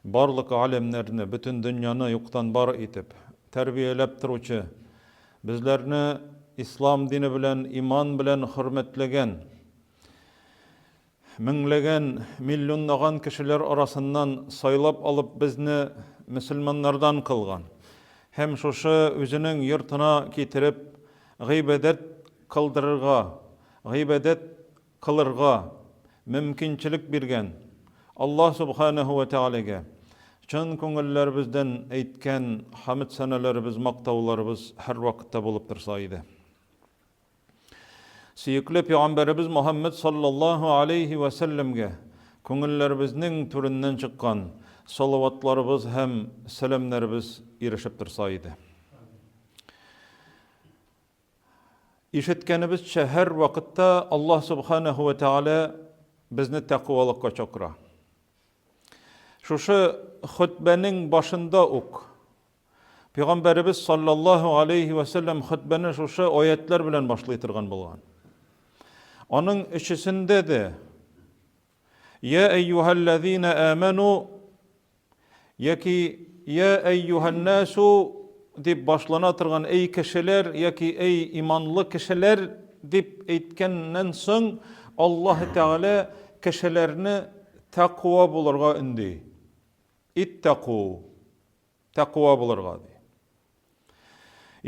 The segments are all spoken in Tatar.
Барлык галәмнәрне, бөтен дөньяны юктан бар итеп, тәрбияләп торучы, безләрне ислам дине белән, иман белән хөрмәтләгән, меңләгән, миллионлаган кешеләр арасыннан сайлап алып безне мөселманнардан кылган һәм шушы үзенең йортына китереп гыйбадәт кылдырырга, гыйбадәт кылырга мөмкинчелек биргән Аллаһ Сүбхәнәһү вә Тәгаләгә чын күңелләребездән әйткән хәмед-сәналәребез, мактауларыбыз һәрвакытта булып торса иде. Сөекле пәйгамбәребез Мөхәммәд саллаллаһу алейһи вә сәлләмгә күңелләребезнең түреннән чыккан салаватларыбыз һәм сәламнәребез ирешеп торса иде. Ишеткәнебезчә, һәрвакытта Аллаһ Субханаһу ва Тәгалә безне тәкъвалыкка чакыра. Шушы хөтбәнең башында ук Пәйгамбәребез саллаллаһу алейхи ва сәлләм хөтбәне шушы аятлар белән башлый торган булган. Аның өчесендә дә Я әйюһәлләзина аману Яки Я әйюһәннәсу дип башлана торган әй кешеләр яки әй иманлы кешеләр дип әйткәннән соң Аллаһ Тәгалә кешеләрне тәкъва булырга өнди. Иттәку. Тәкъва булырга ди.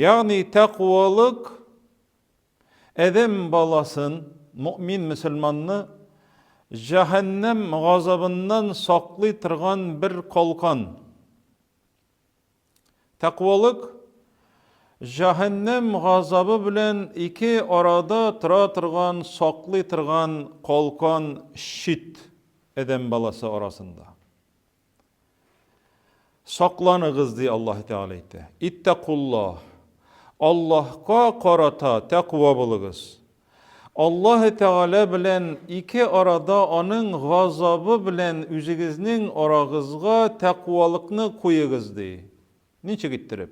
Ягъни тәкъвалык Адәм баласын, мөэмин мөселманны җәһәннәм газабыннан саклый торган бер калкан. Тәкъвалык җәһәннәм газабы белән ике арада тора торган, саклый торган калкан, щит адәм баласы арасында. Сакланыгыз, ди Аллаһ Тәгалә әйтә. Иттакуллаһ. Аллаһка карата тәкъва булыгыз. Аллаһ Тәгалә белән ике арада аның газабы белән үзегезнең арагызга тәкъвалыкны куегыз, ди. Ничек иттереп?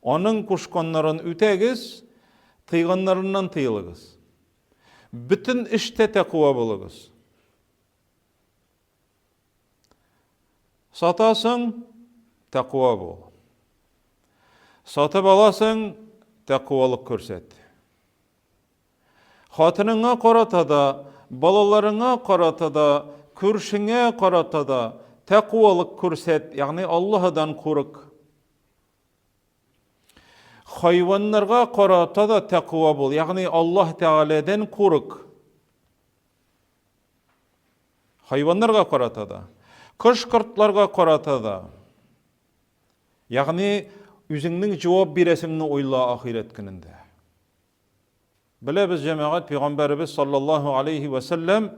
Аның кушканнарын үтәгез, тыйганнарыннан тыелыгыз. Бөтен эштә тәкъва булыгыз. Сатасың, тәкъва бул. Сатып аласың, тәкъвалык күрсәт. Хатыныңа карата да, балаларыңа карата да, күршеңә карата да тәкъвалык күрсәт, ягъни Аллаһыдан курык. Хайваннарга карата да тәкъва бул, ягъни Аллаһ Тәгаләдән курык. Хайваннарга карата да, кош-кортларга карата да. Ягъни үзеңнең җавап бирәсеңне уйла ахирәт көнендә. Беләбез җәмәгать пәйгамбәребез саллаллаһу алейхи ва сәлләм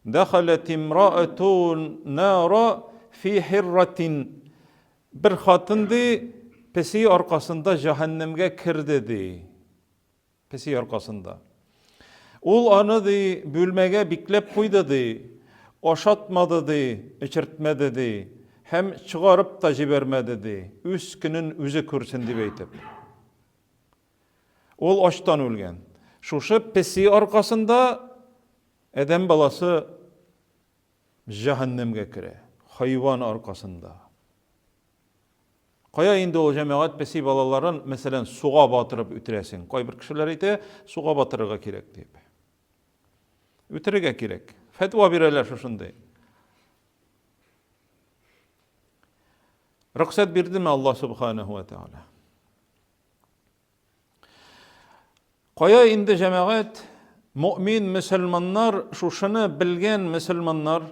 Дахалат имраатун нара фи хирратин бер хатын ди песи аркасында җәһәннәмгә керде ди. Песи аркасында. Ул аны, ди, бүлмәгә бикләп куйды, ди, ашатмады, ди, эчертмәде, ди, һәм чыгарып та җибәрмәде, ди, үз көнен үзе күрсен дип әйтеп. Ул ачтан үлгән. Шушы песи аркасында адәм баласы җәһәннәмгә керә, хайван аркасында. Кая инде ул җәмәгать песи балаларын, мәсәлән, суга батырып үтерәсең. Кайбер кешеләр әйтә, суга батырырга кирәк дип. Үтерергә кирәк. Фәтва бирәләр шушындый. Рөхсәт бирдеме Аллаһ субханаһу ва тааля? Кая инде җәмәгать, мөмин мөселманнар, шушыны белгән мөселманнар,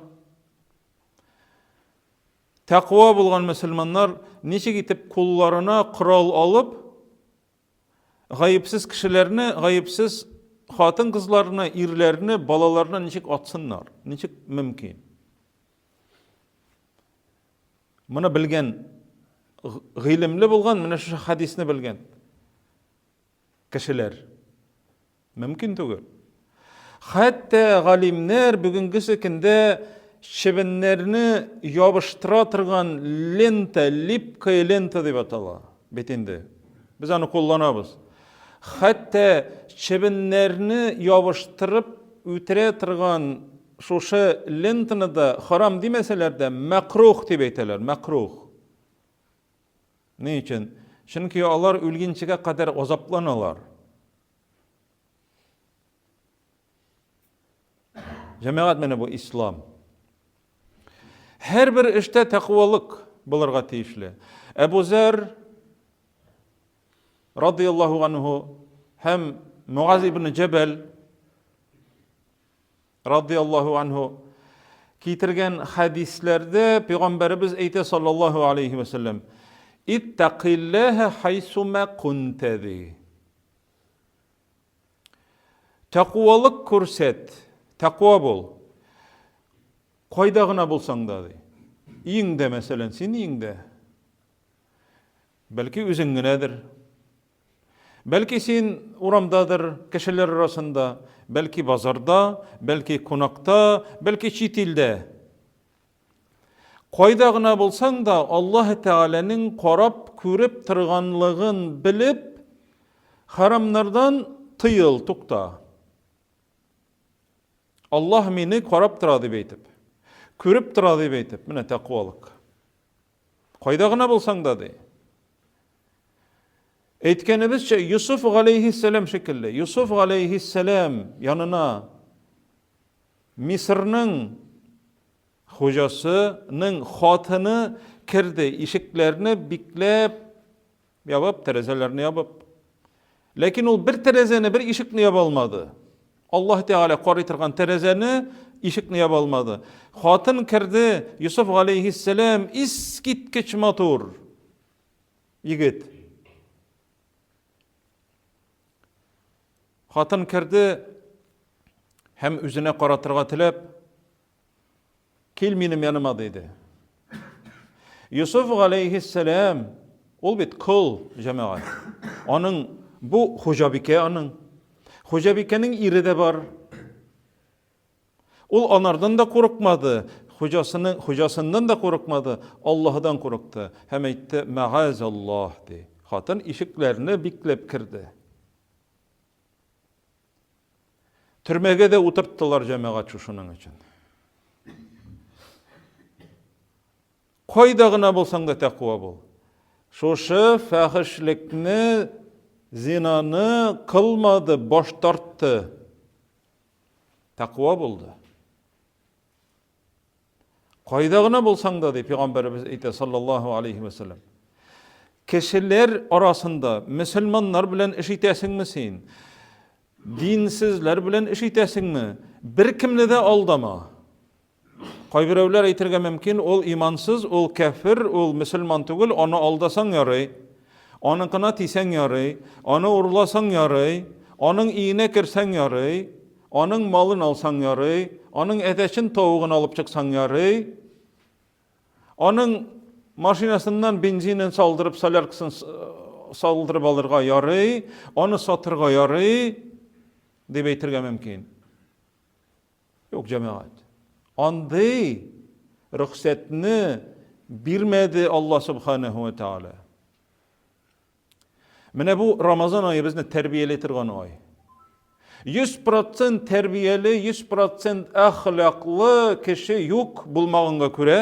тәкъва булган мөселманнар ничек итеп кулларына корал алып, гаепсез кешеләрне, гаепсез хатын-кызларны, ирләрне, балаларны ничек атсыннар? Ничек мөмкин? Моны белгән, гыйлемле булган, менә шушы хадисне белгән кешеләр. Мөмкин түгел. Хәтта галимнәр бүгенгесе көндә чебеннәрне ябыштыра торган лента, липкая лента дип атала бит инде. Без аны кулланабыз. Хәтта чебеннәрне ябыштырып үтерә торган. шушы лентаны да харам димәсәләр дә, мәкрух дип әйтәләр, мәкрух. Ни өчен? Чөнки алар үлгенчегә кадәр азапланалар. Җәмәгать менә бу ислам. Һәрбер эштә тәкъвалык булырга тиешле. Әбу Зәр радияллаһу анһу һәм Муаз ибн Җәбәл радияллаһу анһу китергән хәдисләрдә пәйгамбәребез әйтә саллаллаһу алейхи ва сәлләм: "Иттакиллаһа хайсума кунта" ди. Тәкъвалык күрсәт, тәкъва бул. Кайда гына булсаң да, ди. Өеңдә, мәсәлән, син өеңдә. Бәлки үзең генәдер. Бәлки син урамдадыр, кешеләр арасында, бәлки базарда, бәлки кунакта, бәлки чит илдә. Кайда гына булсаң да, Аллаһ Тәгаләнең карап, күреп торганлыгын белеп, харамнардан тыел, тукта. Аллаһ мине карап тора дип әйтеп, күреп тора дип әйтеп, менә тәкъвалык. Кайда гына булсаң да ди. Әйткәнебезчә, Йосыф галәйһиссәлам шикелле, Йосыф галәйһиссәлам янына Мисырның хуҗасының хатыны керде, ишекләрне бикләп, ябып, тәрәзәләрне ябып. Ләкин ул бер тәрәзәне, бер ишекне яба алмады. Аллаһ Тәгалә карый торган тәрәзәне, ишекне яба алмады. Хатын керде, Йосыф галәйһиссәлам искиткеч матур егет. Хатын керде һәм үзенә каратырга теләп, Кил минем яныма, диде. Йосыф галәйһиссәлам, ул бит кол, җәмәгать. Аның бу хуҗабикә аның. Хуҗабикәнең ире дә бар. Ул анардан да курыкмады, хуҗасының хуҗасыннан да курыкмады, Аллаһыдан курыкты һәм әйтте: "Мәгазаллаһ" ди. Хатын ишекләрне бикләп керде. Төрмәгә дә утырттылар җәмәгать шушының өчен. Кайда гына булсаң да тәкъва бул. Шушы фәхешлекне, зинаны кылмады, баш тартты. Тәкъва булды. Кайда гына булсаң да, ди пәйгамбәребез әйтә, саллаллаһу алейхи ва саллям. Кешеләр арасында мөселманнар белән эш итәсеңме син? Динсезләр белән эш итәсеңме? Беркемне дә алдама. Кайберәүләр әйтергә мөмкин, ул имансыз, ул кәфер, ул мөселман түгел, аны алдасаң ярый. Аныкына тисәң ярый, аны урласаң ярый, аның өенә керсәң ярый. Аның малын алсаң ярый, аның әтәчен тавыгын алып чыксаң ярый, аның машинасыннан бензинын салдырып, соляркасын салдырып алырга ярый, аны сатырга ярый, дип әйтергә мөмкин. Юк, җәмәгать. Андый рөхсәтне бирмәде Алла субханаху ва тааля. Менә бу Рамазан ае безне тәрбияли торган ай. 100% тәрбияле, 100% әхлаклы кеше юк булмаганга күрә,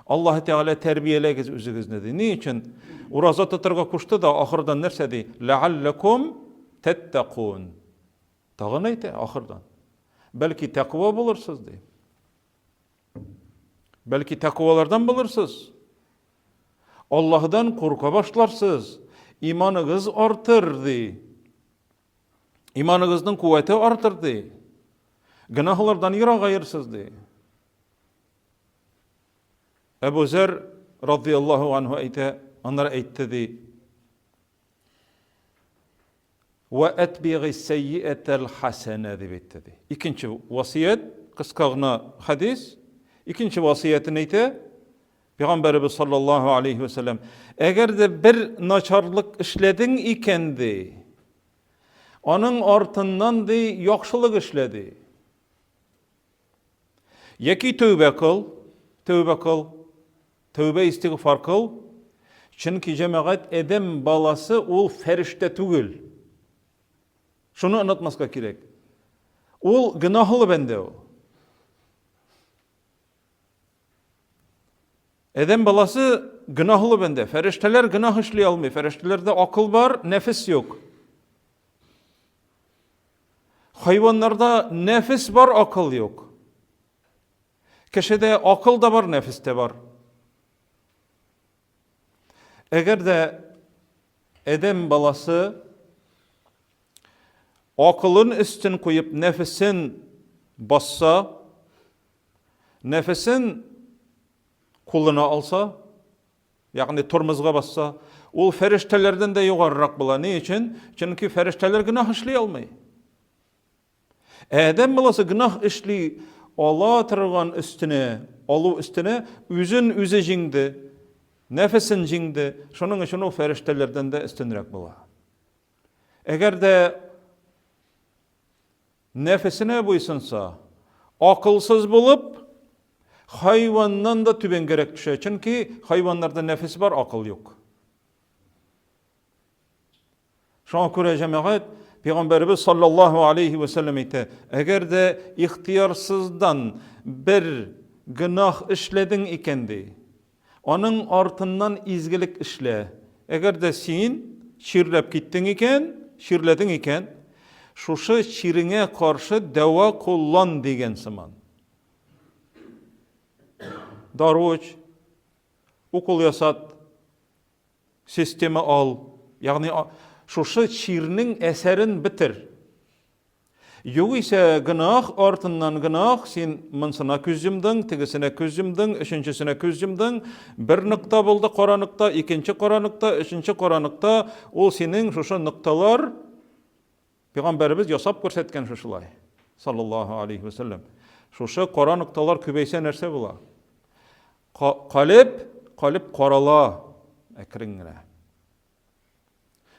Аллаһ Тәгалә тәрбияләгез үзегезне ди. Ни өчен? Ураза тотарга кушты да, ахырдан нәрсә ди? Ләалләкум тәттәкун. Тагын әйтә ахырдан. Бәлки тәкъва булырсыз ди. Бәлки тәкъвалардан булырсыз. Аллаһыдан курка башларсыз, иманыгыз артыр, ди. Иманыгызның куәте артыр, ди. Гөнаһлардан ерагаерсыз, ди. Әбу Зәр радияллаһу анһу әйтә, аннары әйтте, ди. Вә әтбигый сәйиәтәл хәсәнә дип әйтте ди. Икенче васыять, кыска гына хәдис. Икенче васыятен әйтә. Пәйгамбәребез саллаллаһу алейхи ва сәлләм, әгәр дә бер начарлык эшләдең икән ди, аның артыннан ди яхшылык эшлә ди. Яки тәүбә кыл, тәүбә кыл. Тәүбә истигъфар кыл, чөнки җәмәгать адәм баласы ул фәрештә түгел. Шуны онытмаска кирәк. Ул гөнаһлы бәндә ул. Адәм баласы гөнаһлы бәндә. Фәрештәләр гөнаһ эшли алмый. Фәрештәләрдә акыл бар, нәфес юк. Хайваннарда нәфес бар, акыл юк. Кешедә акыл да бар, нәфес тә бар. Әгәр дә адәм баласы акылын өстен куеп, нәфесен басса, нәфесен кулына алса, ягъни тормозга басса, ул фәрештәләрдән дә югарырак була. Ни өчен? Чөнки фәрештәләр гөнаһ эшли алмый. Ә адәм баласы гөнаһ эшли ала торган өстенә, алу өстенә үзен үзе җиңде, нәфесен җиңде. Шуның өчен ул фәрештәләрдән дә өстенрәк була. Әгәр дә нәфесенә буйсынса, акылсыз булып, хайваннан да түбәнгәрәк төшә. Чөнки хайваннарда нәфес бар, акыл юк. Шуңа күрә җәмәгать Пәйгамбәребез саллаллаһу алейхи ва сәлләм әйтә, әгәр дә ихтыярсыздан бер гөнаһ эшләдең икән ди, аның артыннан изгелек эшлә. Әгәр дә син чирләп киттең икән, чирләдең икән, шушы чиреңә каршы дәва куллан дигән сыман. Дару эч, укол ясат, Система ал, ягъни шушы чирнең әсәрен бетер. Югыйсә гөнаһ артыннан гөнаһ, син монсына күз йомдың, тегесенә күз йомдың, өченчесенә күз йомдың, бер нокта булды кара нокта, икенче кара нокта, өченче кара нокта, ул синең шушы нокталар Пәйгамбәребез ясап күрсәткән шушылай. Саллаллаһу алейхи ва сәлләм. Шушы кара нокталар күбәйсә нәрсә була? Калеб, калеб карала әкрен генә.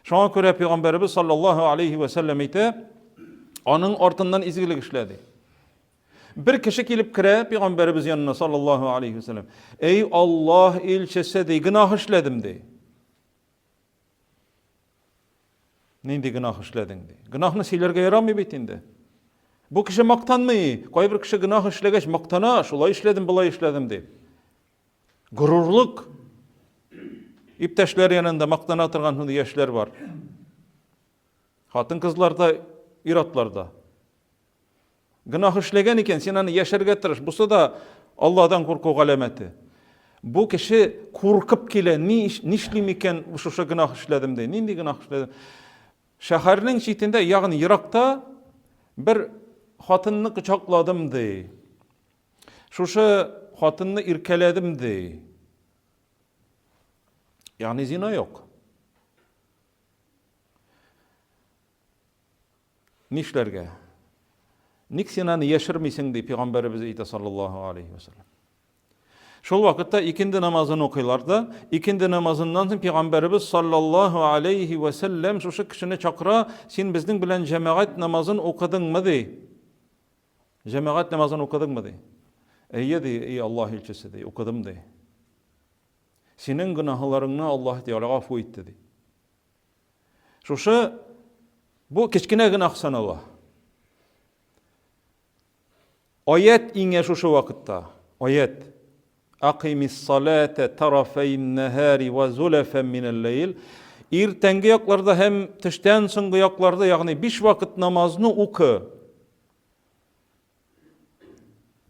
Шуңа күрә пәйгамбәребез саллаллаһу алейхи ва сәлләм әйтә, аның артыннан изгелек эшлә ди. Бер кеше килеп керә пәйгамбәребез янына саллаллаһу алейхи ва сәлләм. Эй Аллаһ илчесе ди, гөнаһ эшләдем ди. Нинди гөнаһ эшләдең ди. Гөнаһны сөйләргә ярамый бит инде. Бу кеше мактанмый. Кайбер кеше гөнаһ эшләгәч мактана, шулай эшләдем, болай эшләдем дип. Горурлык. Иптәшләр янында мактана торган шундый яшьләр бар. Хатын-кызлар да, ир-атлар да. Гөнаһ эшләгән икән, син аны яшәргә тырыш. Бусы да Аллаһдан курку галәмәте. Бу кеше куркып килә, ни нишлим икән, шушы гөнаһ эшләдем ди. Нинди гөнаһ эшләдем? Шәһәрнең читендә, ягъни еракта бер хатынны кочакладым ди. Шушы хатынны иркәләдем ди. Ягъни зина юк. Нишләргә? Ник син аны яшермисең, ди пәйгамбәребез әйтә саллаллаһу алейхи вәсәлләм. Шул вакытта икенде намазын укыйлар да, икенде намазыннан соң пәйгамбәребез саллаллаһу алейхи вәсәлләм шушы кешене чакыра, син безнең белән җәмәгать намазын укыдыңмы, ди. Җәмәгать намазын укыдыңмы, ди. Әйе, ди, эй Аллаһ илчесе, ди, укыдым, ди. Синең гөнаһларыңны Аллаһ Тәгалә гафу итте, ди. Шушы бу кечкенә гөнаһ санала. Аят иңә шушы вакытта. Аят. Акимис салата тарафайн нахари ва зулафан минәл ләйл. Иртәнге якларда һәм төштән соңгы якларда, ягъни биш вакыт намазны укы.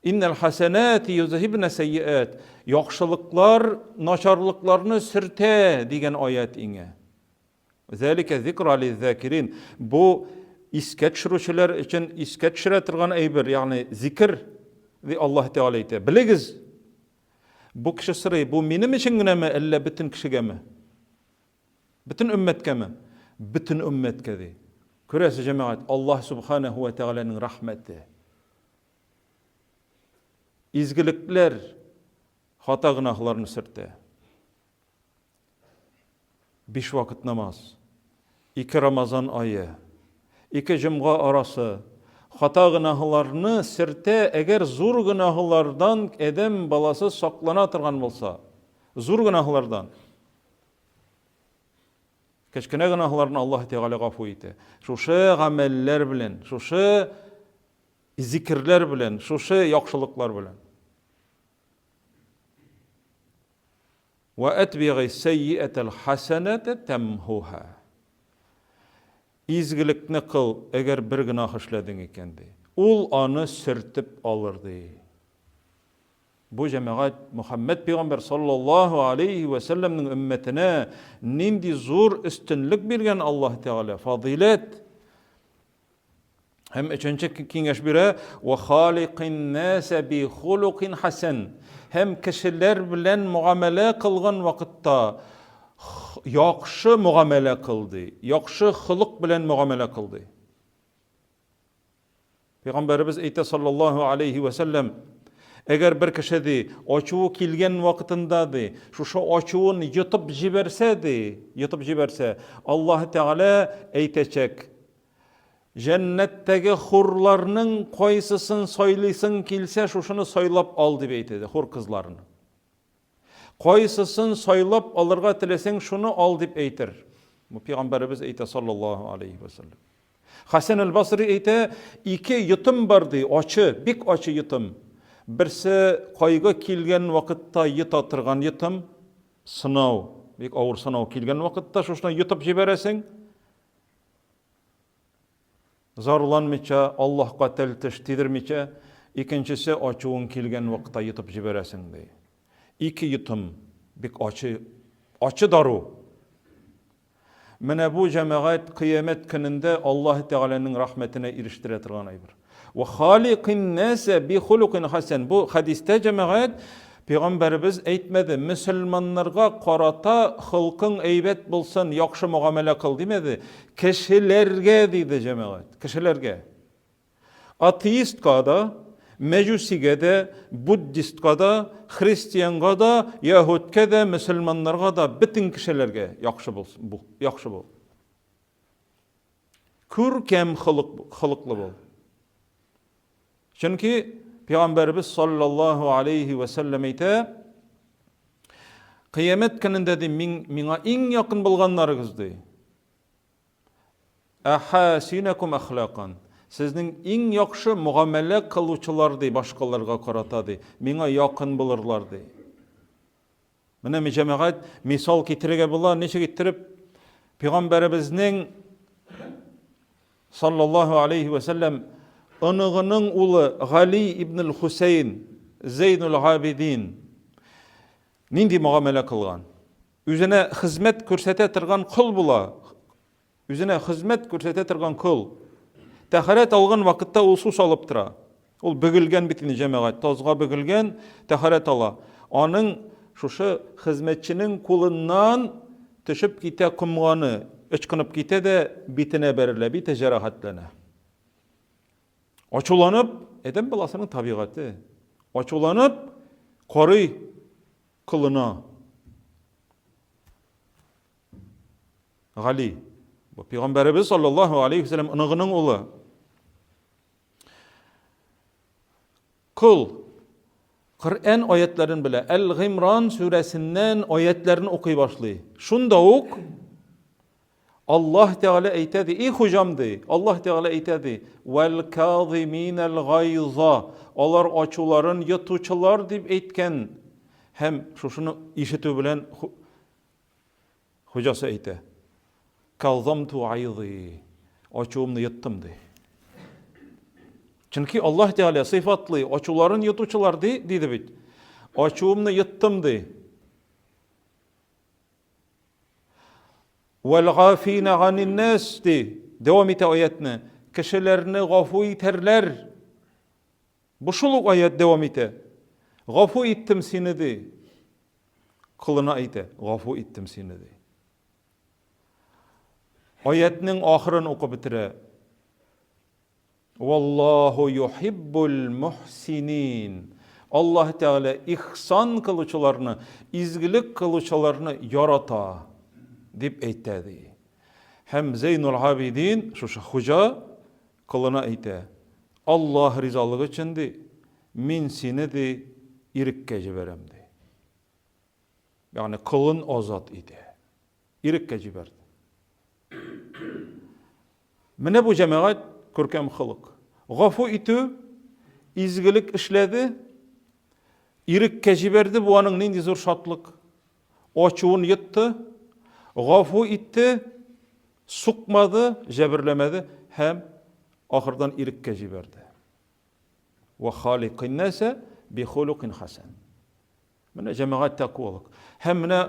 Иннәл хәсәнәти юзһибна сәйиәт. Яхшылыклар начарлыкларны сөртә дигән аят иңә. Зәликә зикра лиззакирин. Бу искә төшерүчеләр өчен искә төшерә торган әйбер, ягъни зикер ди Аллаһ Тәгалә әйтә. Белегез. Бу кеше сорый, бу минем өчен генәме, әллә бөтен кешегәме? Бөтен өммәткәме? Бөтен өммәткә ди. Күрәсез, җәмәгать, Аллаһ субханаһу ва тәгаләнең рәхмәте. Изгелекләр хата гөнаһларны сөртә. Биш вакыт намаз, ике Рамазан ае, ике җомга арасы хата гөнаһларны сөртә, әгәр зур гөнаһлардан адәм баласы саклана торган булса, зур гөнаһлардан. Кечкенә гөнаһларны Аллаһ Тәгалә гафу итә. Шушы гамәлләр белән, шушы зикерләр белән, шушы яхшылыклар белән. Вә әтбигый сәйиәтәл хәсәнәтә тәмһуһа. Изгелекне кыл, әгәр бер гөнаһ эшләдең икән, ди. Ул аны сөртеп алыр, ди. Бу җәмәгать Мөхәммәд пәйгамбәр саллаллаһу алейхи вә сәлләмнең өммәтенә нинди зур өстенлек биргән Аллаһ Тәгалә, фазыйләт. Һәм өченче киңәш бирә, "Ва халикин наса би хулукин хасан." Һәм кешеләр белән мөгамәлә кылган вакытта яхшы мөгамәлә кыл ди. Яхшы холык белән мөгамәлә кыл ди. Пәйгамбәребез әйтә саллаллаһу алейхи ва сәлләм, әгәр бер кеше ди, ачуы килгән вакытында ди, шушы ачуын йотып җибәрсә ди, йотып җибәрсә, Аллаһ Тәгалә әйтәчәк, Җәннәттәге хурларның кайсысын сайлыйсың килсә, шушыны сайлап ал дип әйтә, хур кызларын. Кайсысын сайлап алырга теләсәң, шуны ал дип әйтер. Бу пәйгамбәребез әйтә саллаллаһу алейхи ва саллям. Хасан аль-Басри әйтә, ике йотым бар ди, ачы, бик ачы йотым. Берсе кайгы килгән вакытта йота торган йотым, сынау, бик авыр сынау килгән вакытта шушыны йотып җибәрәсең. Зарланмыйча, Аллаһка тел-теш тидермичә, икенчесе ачуың килгән вакытта йотып җибәрәсең, ди. Ике йотым, бик ачы, ачы дару. Менә бу җәмәгать кыямәт көнендә Аллаһ Тәгаләнең рәхмәтенә ирештерә торган әйбер. Ва халикин наса би хулукин хасан. Бу хәдистә җәмәгать Пәйгамбәребез әйтмәде, мөселманнарга карата холкың әйбәт булсын, яхшы мөгамәлә кыл димәде. Кешеләргә диде җәмәгать, кешеләргә. Атеистка да, мәҗүсигә дә, буддистка да, христианга да, яһүдкә дә, мөселманнарга да, бөтен кешеләргә яхшы булсын, бу, яхшы бул. Күркәм холык, холыклы бул. Чөнки Пәйгамбәребез саллаллаһу алейхи ва сәлләм әйтә, Кыямәт көнендә ди, мин, миңа иң якын булганнарыгыз ди. Әхәсинәкум әхлакан. Сезнең иң яхшы мөгамәлә кылучылар ди башкаларга карата ди. Миңа якын булырлар ди. Менә ми җәмәгать мисал китерергә була, ничек иттереп пәйгамбәребезнең саллаллаһу алейхи ва сәлләм оныгының улы Гали ибн ал-Хусейн Зейнул Абидин нинди мөгамәлә кылган? Үзенә хезмәт күрсәтә торган кол була. Үзенә хезмәт күрсәтә торган кол. Тәһарәт алган вакытта ул су салып тора. Ул бөгелгән бит инде җәмәгать, тазга бөгелгән, тәһарәт ала. Аның шушы хезмәтченең кулыннан төшеп китә комганы, ычкынып китә дә битенә бәрелә, бите җәрәхәтләнә. Ачуланып, адәм баласының табигате, ачуланып карый колына. Гали. Бу пәйгамбәребез саллаллаһу алейхи вәсәлләм оныгының улы. Кол Коръән аятларын белә. Әл-Гыймран сүрәсеннән аятларын укый башлый. Шунда ук Аллаһ Тәгалә әйтә ди, "И хуҗам ди, Аллаһ Тәгалә әйтә ди, "Вәл казиминал гайза" Алар ачуларын йотучылар дип әйткән. Һәм шушыны ишетү белән Хуҗасы әйтә, Калзамту айзы, ачуымны йоттым, ди. Чөнки Аллаһ Тәгалә сыйфатлый, ачуларын йотучылар, ди, диде бит. Ачуымны йоттым, ди. Вәл гафина ганин нас, ди. Дәвам итә аятны. Кешеләрне гафу итәрләр. Бу шул ук аят дәвам итә. Гафу иттем сине, ди. Колына әйтә, гафу иттем сине, ди. Аятның ахырын укып бетерә. Валлаху юхиббул мухсинин. Аллаһ Тәгалә ихсан кылучыларны, изгелек кылучыларны ярата, дип әйтә, ди. Һәм Зәйнул Абидин, шушы хуҗа, колына әйтә, Аллаһ ризалыгы өчен, ди, мин сине, ди, иреккә җибәрәм, ди. Ягъни колын азат итә. Иреккә җибәрде. Менә бу җәмәгать күркәм холык. Гафу итү, изгелек эшләде, иреккә җибәрде, бу аның нинди зур шатлык. ачуын йотты, гафу итте, сукмады, җәберләмәде һәм ахырдан иреккә җибәрде. Вә халикын нәсә би хулукин хәсән. Менә җәмәгать тәкъвалык. Һәм менә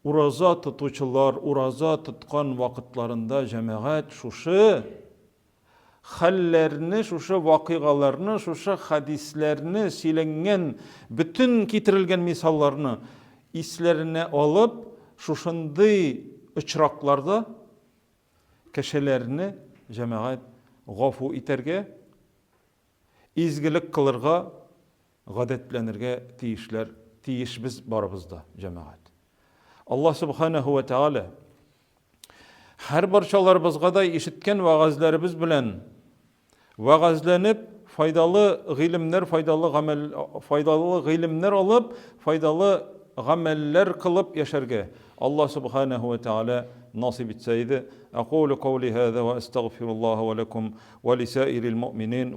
ураза тотучылар ураза тоткан вакытларында җәмәгать шушы хәлләрне, шушы вакыйгаларны, шушы хәдисләрне сөйләнгән бөтен китерелгән мисалларны исләренә алып, шушындый очракларда кешеләрне җәмәгать гафу итәргә, изгелек кылырга гадәтләнергә тиешләр, тиешбез барыбыз да, җәмәгать. Аллаһ Субханаһу ва Тааля һәр барчаларыбызга да ишеткән вәгазьләребез белән вәгазьләнеп, файдалы гыйлемнәр, файдалы гамәл, файдалы гыйлемнәр алып, файдалы гамәлләр кылып яшәргә Аллаһ Субханаһу ва Тааля насыйп итсә иде. Акулу каули һаза ва астагфируллаһа ва лакум ва лисаирил муъминин.